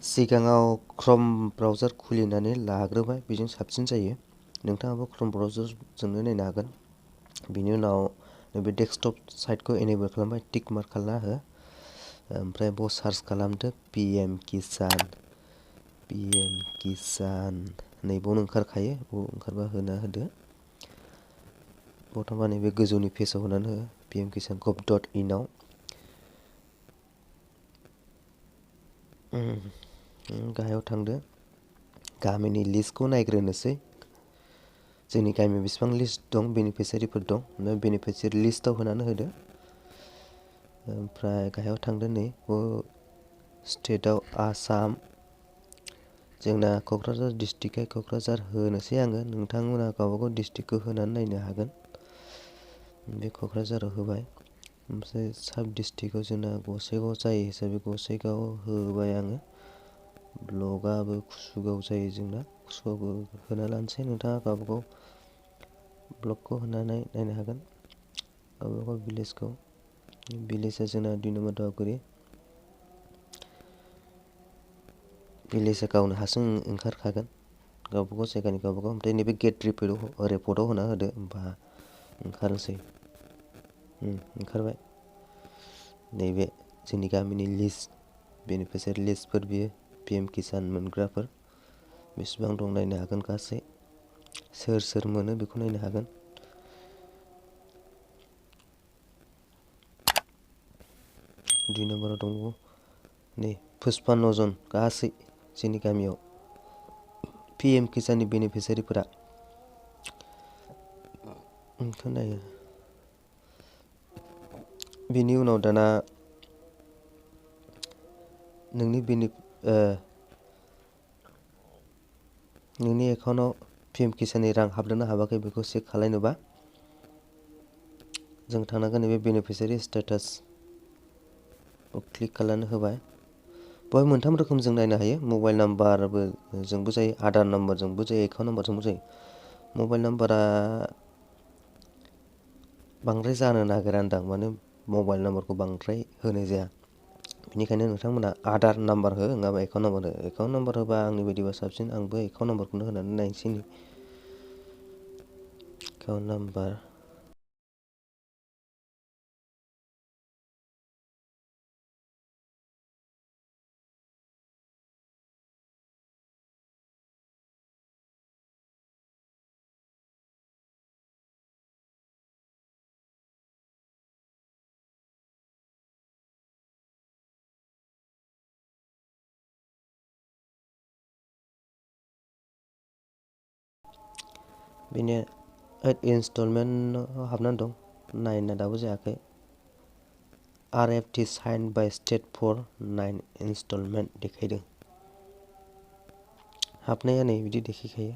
सिगाङाव क्रम ब्राउजार खुलिनानै लाग्रोबाय बेजों साबसिन जायो नोंथाङाबो क्रम ब्राउजारजोंनो नायनो हागोन बिनि उनाव नैबे डेस्कटप साइटखौ एनेबल खालामबाय टिक मार्क खालामना हो ओमफ्राय बेयाव सार्च खालामदो pm kisan नैबावनो ओंखारखायो बेयाव ओंखारबा होना होदो बर्थमान नैबे गोजौनि पेजाव होनानै हो pmkisan.gov.in आव गाहायाव थांदो गामिनि लिस्टखौ नायग्रोनोसै जोंनि गामियाव बेसेबां लिस्ट दं बेनिफिसियारिफोर दं बेनिफिसियारि लिस्टआव होनानै होदो ओमफ्राय गाहायाव थांदो नै स्टेटआव आसाम जोंना क'क्राझार डिस्ट्रिक्टखाय क'क्राझार होनोसै आङो नोंथांमोना गावबागाव डिस्ट्रिक्टखौ होनानै नायनो हागोन बे क'क्राझाराव होबाय ओमफ्राय साब डिस्ट्रिक्टआव जोंना गसाइगाव जायो हिसाबै गसाइगाव होबाय आङो ब्लकआबो कुसुगाव जायो जोंना कुसुगावबो होना लानोसै नोंथाङा गावबागाव ब्लकखौ होनानै नायनो हागोन गावबागाव भिलेजखौ भिलेजआ जोंना 2 नम्बर दावगारि भिलेजआ गावनो हारसिं ओंखारखागोन गावबागाव जायगानि गावबागाव ओमफ्राय नैबे गेट रिपर्टआव होना होदो होमबा ओंखारनोसै ओंखारबाय नैबे जोंनि गामिनि लिस्ट बेनिफिसियारि लिस्टफोर बियो pm किसान मोनग्राफोर बेसेबां दं नायनो हागोन गासै सोर सोर मोनो बेखौ नायनो हागोन 2 नम्बराव दंबावो नै 55 जन गासै जोंनि गामियाव pm किसाननि बेनिफिसियारिफोरा बेखौ नायो बिनि उनाव दाना नोंनि एकाउन्टआव pm किसाननि रां हाबदोंना हाबाखै बेखौ चेक खालामनोबा जों थांनांगोन नैबे बेनिफिसियारि स्टेटास क्लिक खालामनो होबाय बेवहाय मोनथाम रोखोम जों नायनो हायो मबाइल नाम्बारबो जोंबो जायो आधार नाम्बारजोंबो जायो एकाउन्ट नाम्बारजोंबो जायो मबाइल नाम्बारा बांद्राय जानो नागिरादां माने मबाइल नाम्बारखौ बांद्राय होनाय जाया बेनिखायनो नोंथांमोना आधार नाम्बार हो नङाबा एकाउन्ट नाम्बार हो एकाउन्ट नाम्बार होबा आंनि बायदिबा साबसिन आंबो एकाउन्ट नाम्बारखौनो होनानै नायनोसै एकाउन्ट नाम्बार बेनो 8 इनस्टलमेन्टआव हाबनानै दं 9 दाबो जायाखै RFT sign by state for 9 instalment देखायदों हाबनाया नै बिदि देखायखायो